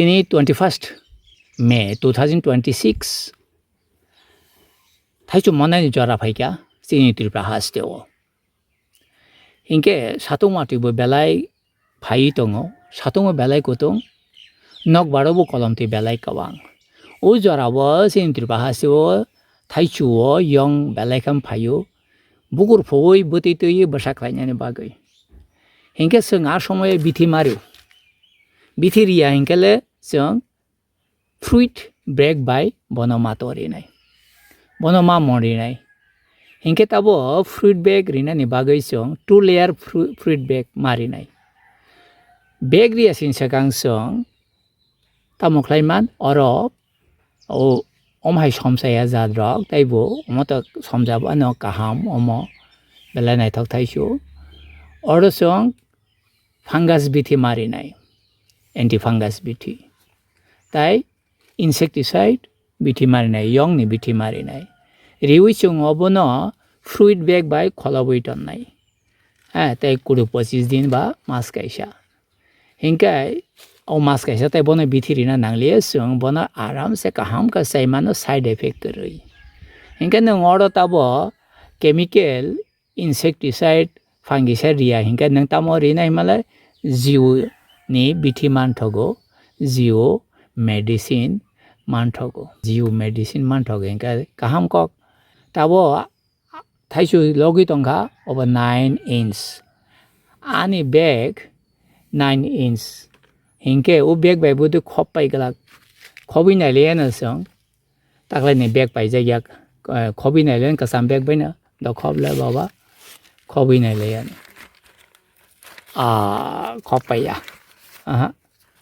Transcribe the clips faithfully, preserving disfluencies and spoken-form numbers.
Tini twenty first May two thousand twenty six, thaichuk monai ni jora phaikha chini Tripura haste o. Hinkhe satung matwi bo belai phaiwi tongo, satungo belai kutung, nokbar o bo kolom twi belai kwbang. O jora o chini Tripura haste o thaichu o yong belai khe phaio, bukur phuwi bwtwi twiwi bwsa khlainani bagwi. Hinkhe chwng a somoyo bithi mario, bithi riya hinkhe le chwng fruit bag bai bono ma to rinai, bono ma mon rinai. Hinkhe tabo fruit bag rinani bagwi chwng two layer fru-, fruit bag ma rinai. Bag riya sini swkang chwng tamo khlai man, oro o, om hai somsaya jat rok, taibo omo to somjak ano kaham, omo belai naithok thaisu. Oro chwng fungus bithi ma rinai, anti fungus bithi, tai insecticide bithi ma rinai, yong ni bithi ma rinai. Riwi chwng obono fruit bag bai kholobwi tonnai. Ha, tei kuri pochis din ba mas kaisa. Hinkhe o mas kaisa tei bono bithi rina nangliya, chwng bono aram se kaham khe chai mano, side effect kwrwi. Hinkhe nwng oro tabo chemical, insecticide, fungicide riya hinkhe nwng tamo rinai himalai, jiu ni bithi manthogo, jiu medicine manthogo, jiu medicine manthogo hinkhe kaham kok. Tabo thaisu logwi tongkha obo nine inch. Ani bag nine inch. Hinkhe o bag bai bwtwi khop pai glak. Khobwi nailaiya no chwng. Taklaini bag paijak yak. Eh, khobwi nailaiya kwcham bag baino. Do khop le baba. Khobwi nailaiya no. Ah, khop paiya. Aha.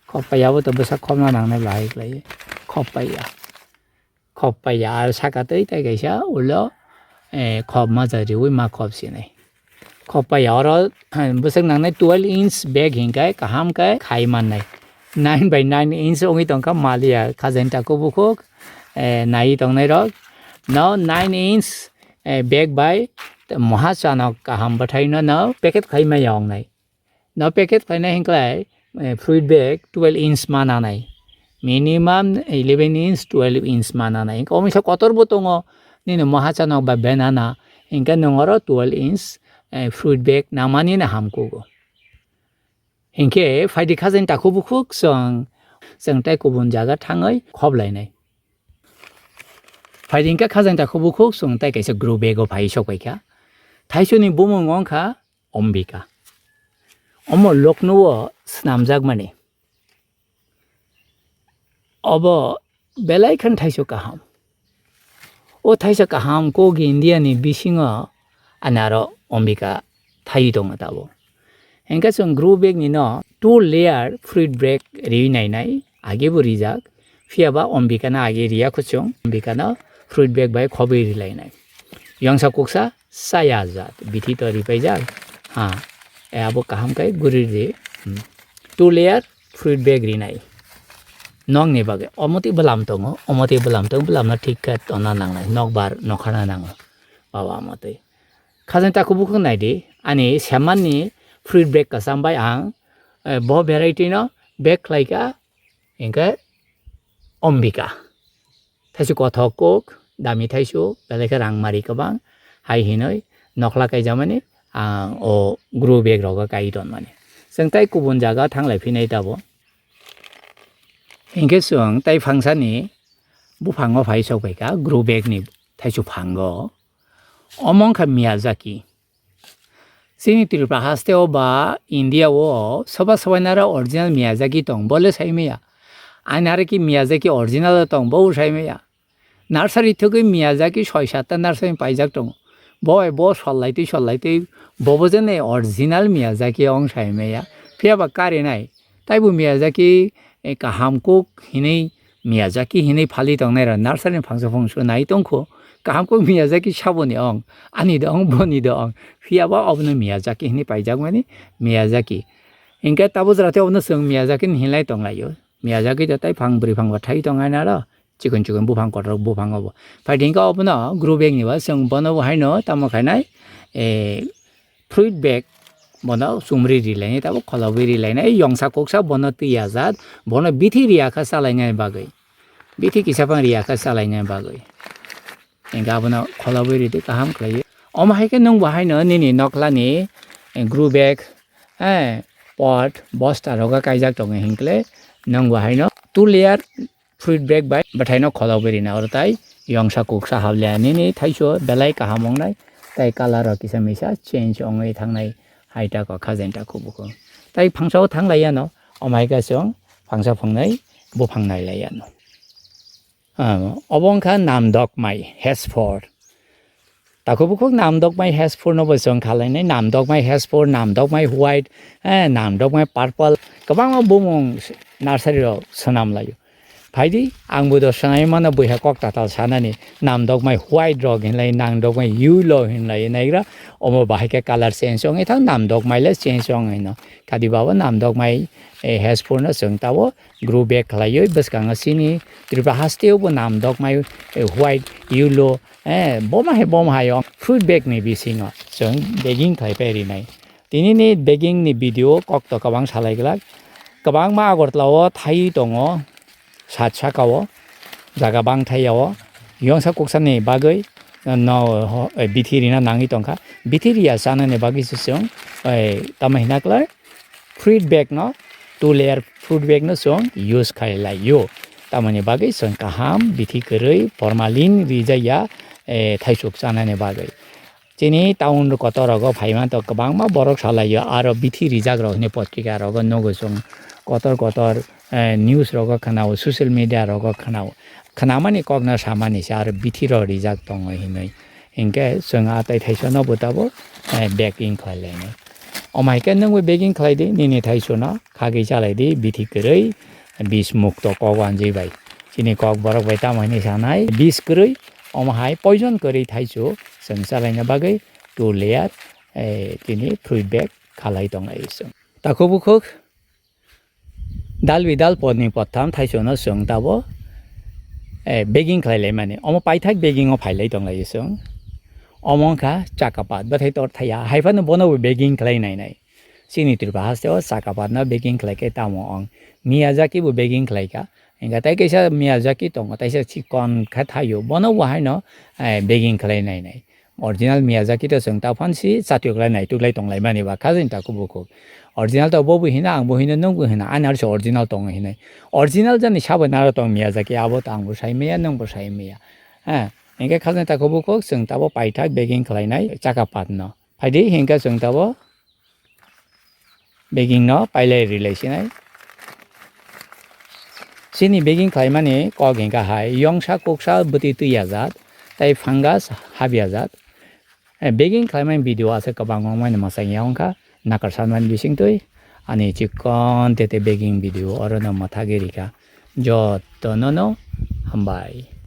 Khop paiya bo to bwsa khopna nangnai bahai khlai. Khop paiya. Khop paiya, aro saka twi tai kaisa ulo, eh, khop maja riwi ma khop sinai. Khop paiya oro, eh, bwswk nangnai twelve inch bag hinkhe kaham khe khai mannai. Nine by nine inch wngwi tongkha maliya khajani takhuk bukhuk, eh, naiwi tongnai rok. No nine inch, eh, bag bai moha chano kaham bwthaino no packet khai maya wngnai. No packet khlainai hinklai, eh, fruit bag twelve inch ma nanai. Minimum eleven inch, twelve inch ma nanai. Hinkhe omisa kotor bo tongo, nini moha chanok ba banana. Hinkhe nwng oro twelve inch, eh, fruit bag nangmani no hamkugo. Hinkhe phaidi khajani takhuk bukhuk chwng, chwng tei kubun jaga thangwi khoblainai. Phaidi hinkhe khajani takhuk bukhuk chwng tei kaisa grow bag o phai sok paikha. Thaisuni bumung wngkha Ombika. Omo Lucknow o swnamjakmani. Obo belai khan thaisok kaham. O thaisok kaham kok India ni bisingo ani aro Ombika thaiwi tongo tabuk. Hinkhe chwng grow bag ni no two layer fruit bag riwi nainai, age bo rijak. Phiya ba Ombika no age riya kho chwng, Ombika no fruit bag bai khobwi rilainai. Yongsa kuksa chaya jat, bithi to ripaijak. Ha, e abo kaham khe guri di. Hmm. Two layer fruit bag rinai. Nokni bagwi omotwi bwlam tongo, omotwi bwlam tongo, bwlamno thik khe tonna nangnai, nokbar nokhana nango. Baba omotwi. Khajani takhuk bukhuk naidi, ani semanni fruit bag kwcham bai ang, eh, bo variety no bag khlaikha, hinkhe Ombika. Thaisu kothok kok, dami thaisu, belai khe rang mari kwbang, hai hinoi nokhla kaijakmani, ang o grow bag rogo kai tonmani. Chwng tai kubun jaga thanglai phinai tabo. Hinkhe chwng tai phangsani buphango phai sok phaikha, grow bag ni thaisu phango. Omo wngkha Miyazaki. Chini Tripura haste o ba India o soba sobai nara original Miyazaki tong, bo le sai maya. Ani aro ki Miyazaki original tong, bo sai maya. Nursery thwgwi Miyazaki soi satta nursery paijak tongo. Bo bai bo sollai twi sollai twi bo bo jene original Miyazaki ong sai maya. Phiya ba kari nai. Taibo Miyazaki, eh, kaham kuk hinwi Miyazaki hinwi phali tongnai rok nursery ni phangsa phung su nai tongkho. Kaham kuk Miyazaki saboni ong, ani de ong, boni de ong. Phiya ba obono Miyazaki hinwi paijakmani Miyazaki. Hinkhe tabuk jora tei obono chwng Miyazaki ni hinlai tonglaio. Miyazaki to tai phang bwrwi phang ba thai tongnai naro. Chikon chikon buphang kotor buphang obo. Phai hinkhe obono grow bag ni ba chwng bono bo haino tamo khainai, eh, fruit bag Bono chumri rilainai, tabuk kholobwi rilainai, yongsa kuksa bono twi ajat, bono bithi riyakha chalainai bagwi. Bithi kisa phang riyakha chalainai bagwi. Hingkhe abono kholobwi ridi kaham khlaiwi. Omo hai khe nwng bo haino nini noklani, eh, grow bag, eh, pot, bosta rogo kaijak tongo hinkhe nwng bo haino two layer fruit bag bai bwthaino kholobwi rina oro tai yongsa kuksa hablia nini thaiso belai kaham wngnai tei colour rok kisa misa change wngwi thangnai hai ta kok khajen ta kubuko. Tai phangsa o thang lai yano, omo hai khe chwng phangsa phangnai buphang nai lai yano. Ah, obo wngkha namdok mai, hesphor. Takhuk bukhuk namdok mai hesphor no bo chwng khalainai, namdok mai hesphor, namdok mai white, eh, namdok mai purple, kwbangma bumung nursery rok swnam laio. Phaidi, ang bo do swnai mano buiha kok tatal sanani, namdok mai white rok hinlai, namdok mai yellow hinlai naigra, omo bahai khe colour change wngwi thang, namdok mai le change wngwi no. Kadi babo namdok mai, eh, hesphor no chwng tabo grow bag khlaiwi bwskango chini Tripura hasteo bo namdok mai, eh, white, yellow, eh, boma hai boma hai o fruit bag ni bisingo chwng bagging khlai pai rinai. Tini ni bagging ni video kok to kwbang salai glak. Kwbangma Agartala o thai tongo, sat saka o, jaga bang thai o, yongsa kuksa ni bagwi no, ho, eh, bithi rina nangwi tongkha. Bithi riya chana ni bagwi se chwng, eh, tamo hina klai fruit bag no, two layer fruit bag no chwng use khai lai o. Tamoni bagwi chwng kaham bithi kwrwi formalin rijaya, eh, thaisuk chana ni bagwi. Chini town kotor rogo phaima to kwbangma borok salaio, aro bithi rijak rok hinwi potrika rogo nugo chwng kotor kotor, eh, news rogo khwnao, social media rogo khwnao. Khwnamani kokno samani se aro bithi rok rijak tongo hinwi. Hinkhe chwng a tai thaisano bo tabuk, eh, bagging khlai lainai. Omo hai khe nwngbo bagging khlai di, nini thaisano khagwi chalai di, bithi kwrwi, bis mukto kok wanjwi bai. Chini kok borok bai tamo hinwi sanai, bis kwrwi, omo hai poison kwrwi thaisu chwng chalaina bagwi two layer, eh, tini fruit bag khalai tong lai chwng. Takhuk bukhuk dal bidal potni potham thaisono chwng tabo, eh, bagging khlai lai mani. Omo paithak bagging o phai lai tong lai chwng. Omo wngkha chakapat, bwthai tor thaya. Hai phano bono bo bagging khlai nai nai. Chini Tripura haste o chakapat no bagging khlai khe tamo ong. Miyazaki bo bagging khlai kha. Hingkha tai kaisa Miyazaki tongo, taisa chikon khe thaio. Bono bo haino, eh, bagging khlai nai nai. Original Miyazaki to chwng ta phan si chatwk lai naituk lai tong lai mani ba kha chini takhuk bukhuk. Original to bo bo hino, ang bo hino, nwng bo hino, ani aro se original tongo hinwi. Original jani sabo naro tong Miyazaki, abo to ang bo sai maya, nwng bo sai maya. Ha, hinkhe kha chini takhuk bukhuk chwng tabo paithak bagging khlai nai chakapat no. Phaidi hinkhe chwng tabo bagging no pailai rilai sinai. Chini bagging khlaimani kok hinkha hai yongsa kuksa bwtwi twi ajat tei fungus habi ajat. Eh, bagging khlaimani video aswk kwbang wngmani mwchang ya wngkha nakar sanmani bisingtwi ani chikon tete bagging video orono mwthagwi rikha. Jotono no hambai.